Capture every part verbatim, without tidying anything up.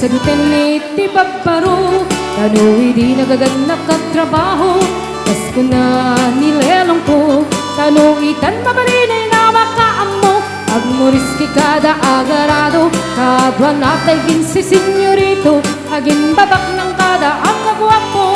Saguten iti babbaro, tano idi nagagannak a trabaho, kas kuna ni lelongko, tano itan mabalin a makaammo, agmuriski kada agarado, kaduana tay ginsisinyorito, agimbabaknang kada a kaguapo.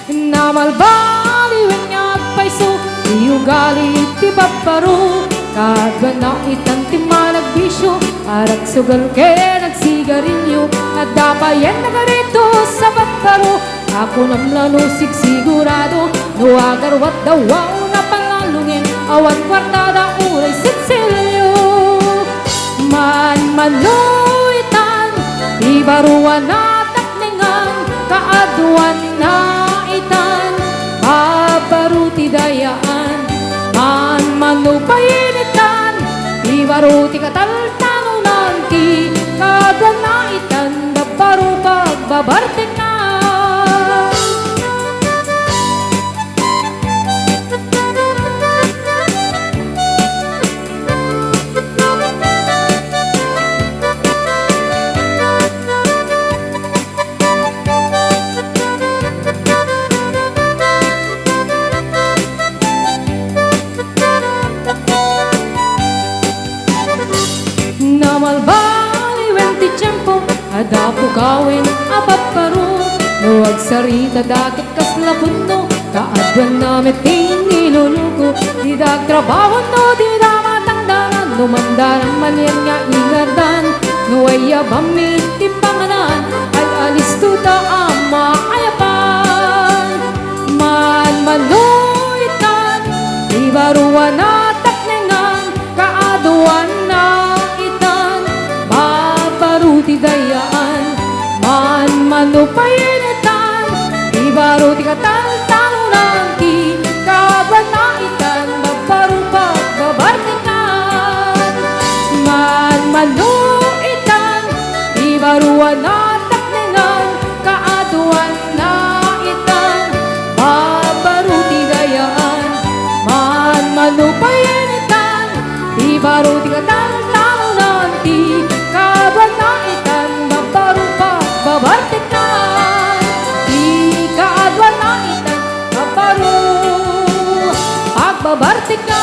Namalbaliwen nga agpayso ti ugali ti babbaro, kaduana itan ti managbisio, aragsugal ken agsigarilio. Adda payen nagarito sa babbaro, a kunam la no sigsigurado, no agarwat dawaw na pangalungen, awan kuartada uray sitsilio. Manmano itan ti baro a natapnengan, kaaduanna itan babbaro ti dayaan. Manmano payen itan ti baro ti kataltalonan, ti kaaduanna itan babbaro pagbabartekna. Namalbaliwen ti tiempo, adda pukawen a babbaro, no agsarita dagiti kasla punno, kaaduanna met ti niluluko. Dida agtrabaho no dida matangdanan, no mandanan man yan nga ingardan, no ayabam met ti panganan, ay alisto ta a maayaban. Manmano itan ti baro a natapnengan, kaaduanna itan babbaro ti dayaan. Manmano payen itan ti baro ti kataltalonan, ti kaaduanna itan babbaro pagbabartekna. Manmano itan ti baro a natapnengan, kaaduanna itan babbaro ti dayaan. Manmano payen itan ti baro ti kataltalonan, ti kaaduanna itan babbaro pagbabartekna. Ti kaaduanna itan babbaro pagbabartekna.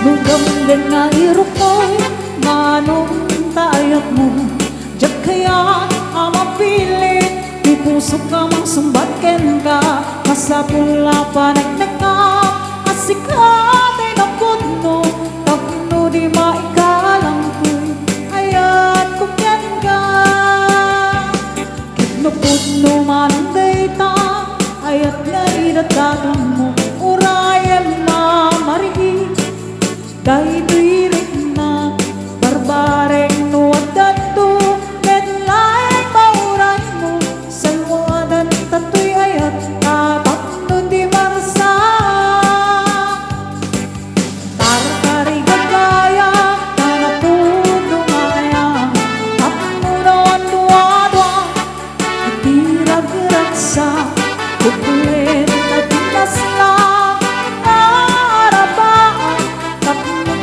No damgen nga iruknoy, manong ta ayatmo, diak kayat a mapilit ti pusok a mangsungbat kenka. Masapul a paneknekam a sika ti napudno, tapno di maikalangkoy, ayatko kenka. Ket no pudno man dayta, ayat nga idatdadanmo, urayen mamariid daytoy rikna. Barbareng no addanto, ket laeng mauraymo, sangoadanta toy ayat, tapno di marsa. Tartarigagaya, ta napudno nga ayam, tapno no adua-dua iti ragragsa, kukulen ta ti nasla nga arabaan, tapno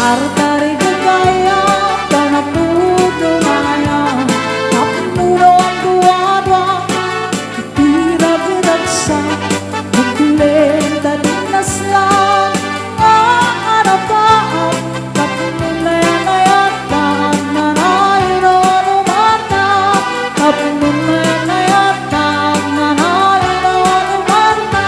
Artari gagaya, tanapudo maya, tapno no ang duadua, iti ragdagsa, nagkulenta di nasla, nga anapaat, tapno nayanayat, taag na nairo lumata, tapno nayanayat, taag na nairo lumata.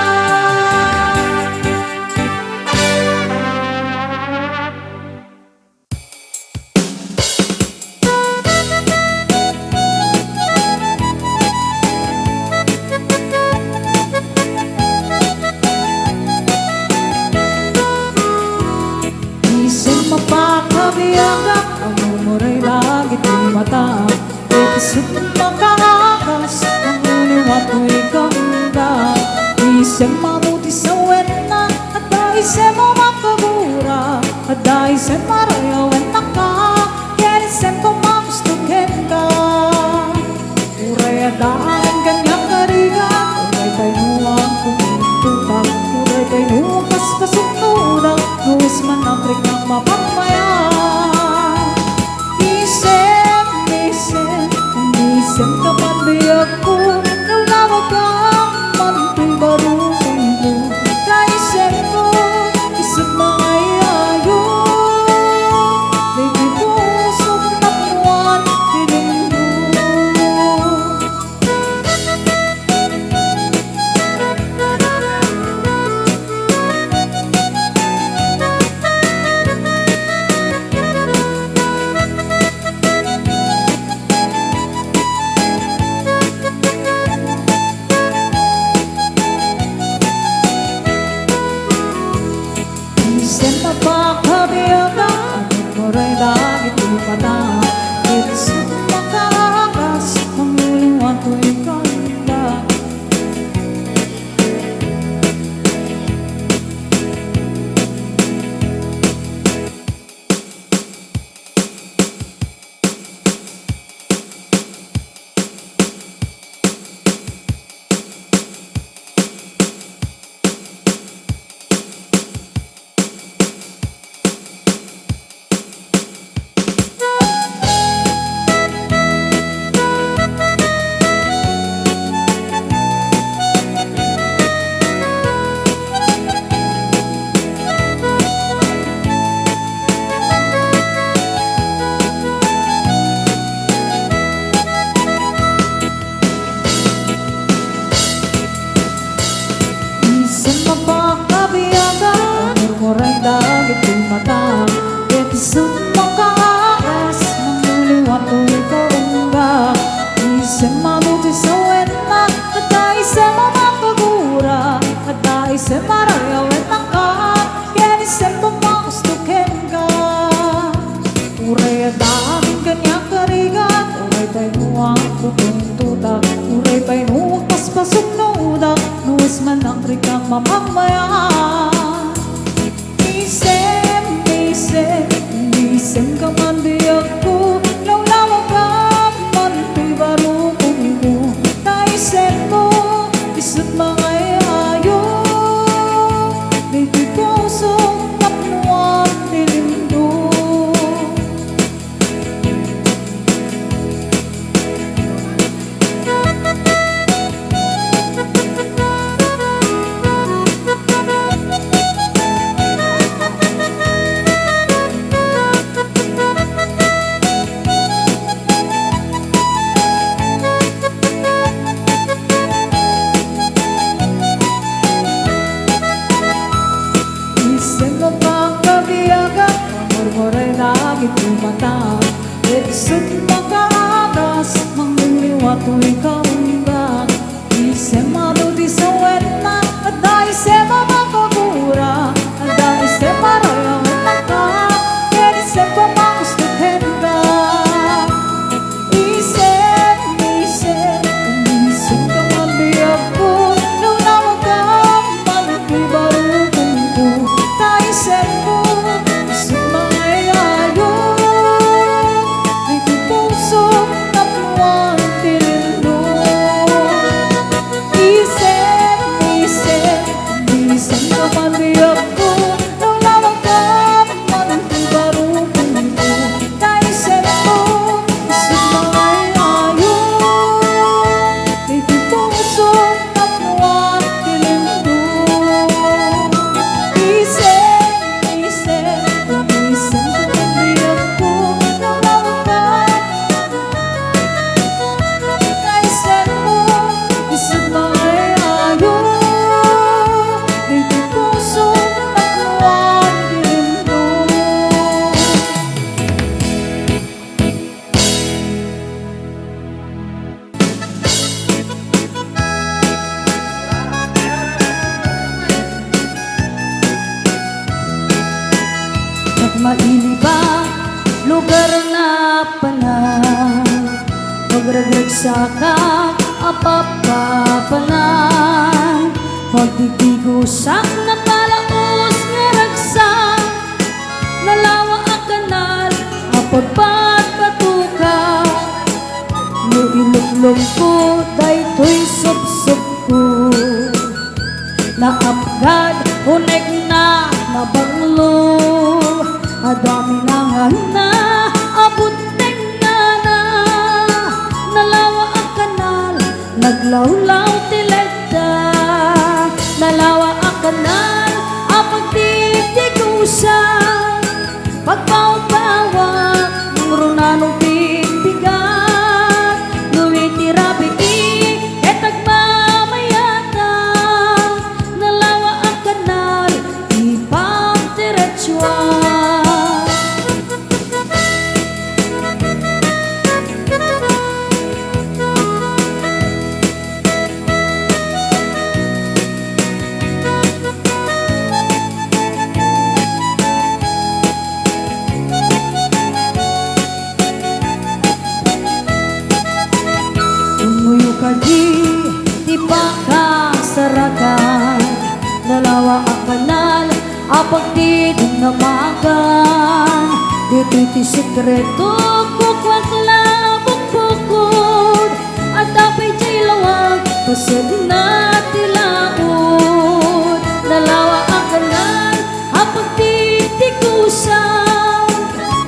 Isem a pakabiagak, agmurmuray dagiti mataak. Isem makaagas, mangliwat toy kaunda. Isem adu ti sawenna, adda isem a makagura. Adda isem a rayawen naka, ken isem a magusto kenka. Uray adda amin kaniak a rigat, uray pay no agkukuntotak, uray pay no agpaspasuknodak, no isem man a riknak mapagmayat. Isem, isem, isem ka man biagko, no lawagam man toy barukongko. Ta isemko, isut mangay-ayo, daytoy pusok tapno awan ti linggo. Isem a pakabiagak, agmurmuray dagiti mataak. Isem makaagas, mangliwat toy kaunda. Isem a pakabiagak, agmurmuray dagiti mataak. Ket isut makaagas, mangliwat toy kaunda. Isem adu ti sawenna, adda isem a makagura. Adda isem a rayawen naka, ken isem a magusto kenka. Uray adda amin kaniak a rigat, uray pay no agkukuntotak, uray pay no agpaspasuknodak, no isem man a riknak mapagmayat. Isem, isem, isem ka man biagko, lawlawagam man toy barukongko. Ta isemko, isut mangay-ayo, daytoy pusok tapno awan ti linggo. Isem a pakabiagak, agmurmuray dagiti mataak. Ket isut makaagas, mangliwat toy kaunda. Isem adu ti sawenna, adda isem a makagura. Adda isem a rayawen naka, ken isem a magusto kenka. Isem, isem, isem ka man biagko, lawlawagam man toy barukongko. Ta isemko, isut mangay-ayo, daytoy pusok tapno awan ti linggo. Isem, isem, isem ka man biagko, Iliba, lugar na panag, pagregragsak a papapanag, pagtitigusak na palaos nga ragsak, nalawa a kanal a pagbatbatuka, no iluklongko daytoy subsubko. Naapgad, unegna, nabanglo, adda minangana, a buntengngana, nalawa a kanal, naglawlaw ti ledda, nalawa a kanal, a pagtitigusan. Pagpawpawa, nang runano pigpigat, no iti rabii, ket agmamayatang, nalawa a kanal, ipagdiretsua. Umuyo kadi ti pakasarakan, nalawa a kanal a pagdidinamagan. Ditoy ti sekreto, kukuak la bukbukod, adda pay diay lawag, paset na ti laod. Nalawa a kanal a pagtitigusan,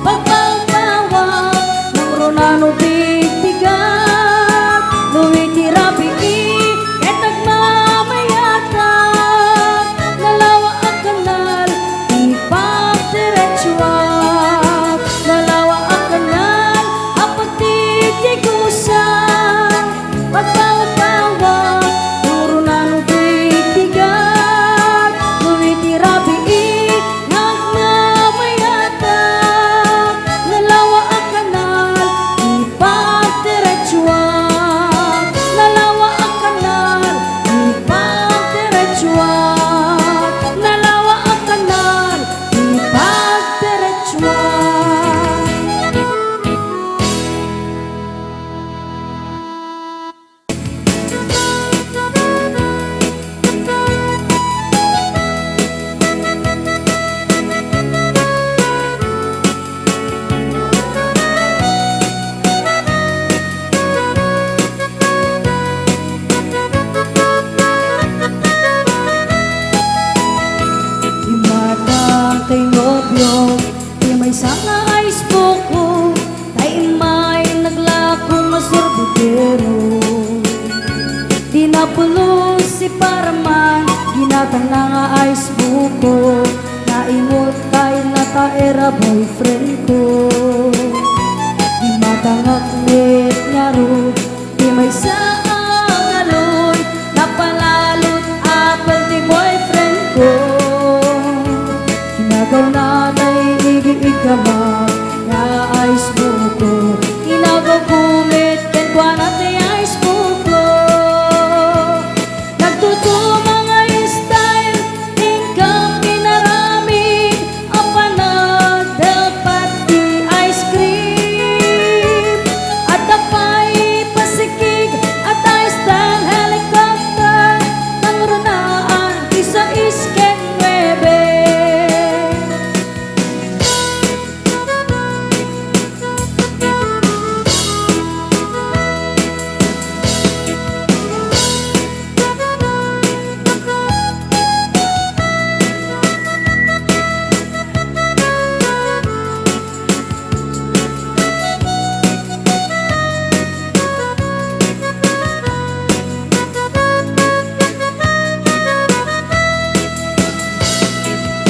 pagpawpawa, nang runano pigpigat, no iti rabii, ket agmamayatang, nalawa a kanal, ipagdiretsua, nalawa a kanal, a pagtitigusan, pagpawpawa, nang runano pigpigat, no iti rabii, agmamayatang, nalawa a kanal, ipagdiretsua, nalawa a kanal, ipagdiretsua, nalawa a kanal, ipagdiretsua. Imatang kay nobio, ti maysa nga ice buko, ta immay naglako nga sorbetero. Di napulos ti paraman, ginatangna nga ice buko, naimut kayna ta era boyfriend ko. Di matangak met ngarud, ti maysa a ngaloy, napalalot apel ti boyfriend ko. Kinagawna tay igiigama nga ice buko. Inagawko met kenkuana ti ice buko. Nagtutuma nga style, inkam inaramid, apan nagdapat ti ice cream. Adda pay pasikig, adda style helicopter, nangrunaan ti sais ken nuebe.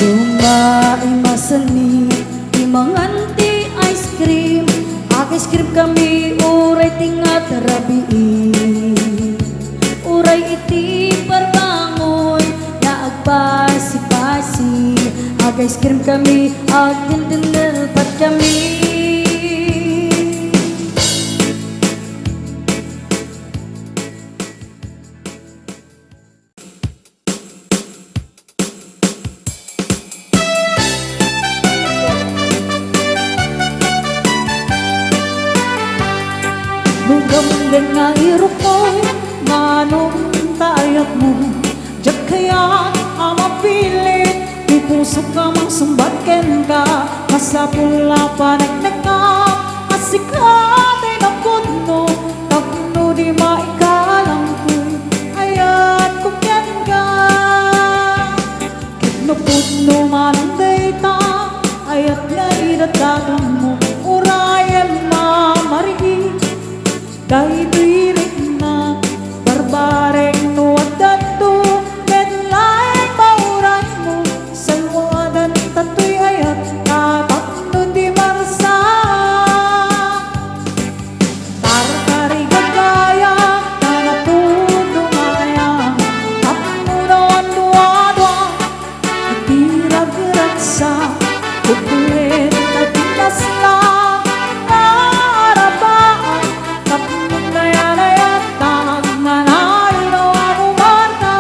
Duma imasanmi ti mangan ti ice cream. Ag-ice cream kami uray ti ngarud rabii. Uray iti parbangon nga agpasipasi. Ag-ice cream kami, agdindindilpat kami. Gamden nga iruknoy, manong ta ayatmo. Diak kayat a mapilit ti pusok nga mangsungbat kenka. Masapul a paneknekam a sika ti napudno tapno di maikalang toy ayatko kenka. Napudno man dayta ayat nga idadatanmo, urayem a mariit. Daytoy rikna, barbareng no addanto, ket laeng mauraymo, salwadanta toy ayat, ta tapno di marsa. Tartarigagaya, ta napudno nga ayat, tapno no adua-dua, iti ragragsa, kukulen ta di nasla, nga arabaan, tapno nayanayat, ta agnanayon no anuman ka.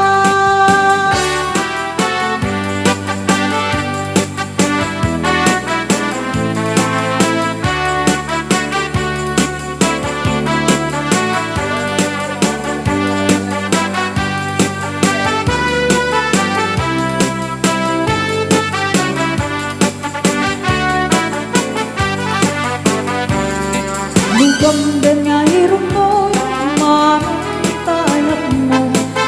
Lugamden nga iruknoy, manong ta ayatmo.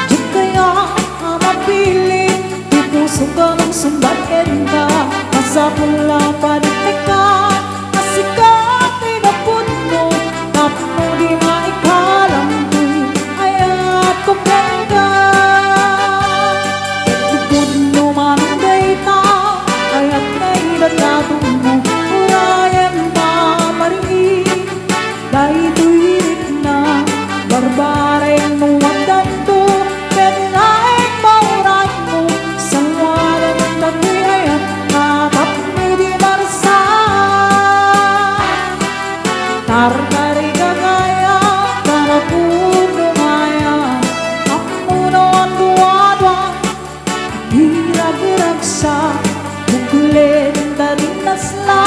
Diak kayat a mapilit ti pusok nga mangsungbat kenka. Masapul a paneknekam a sika ti napudno, tapno di maikalang toy ayatko kenka. Ket napudno man dayta ayat nga idadatanmo, urayem a mariit. Daytoy rikna, barbareng no addanto, ket laeng mauraymo, salwadanta toy ayat, ta tapno di marsa. Tartarigagaya, ta napudno nga ayat, tapno no adua-dua, iti ragragsa, kukulen ta di nasla,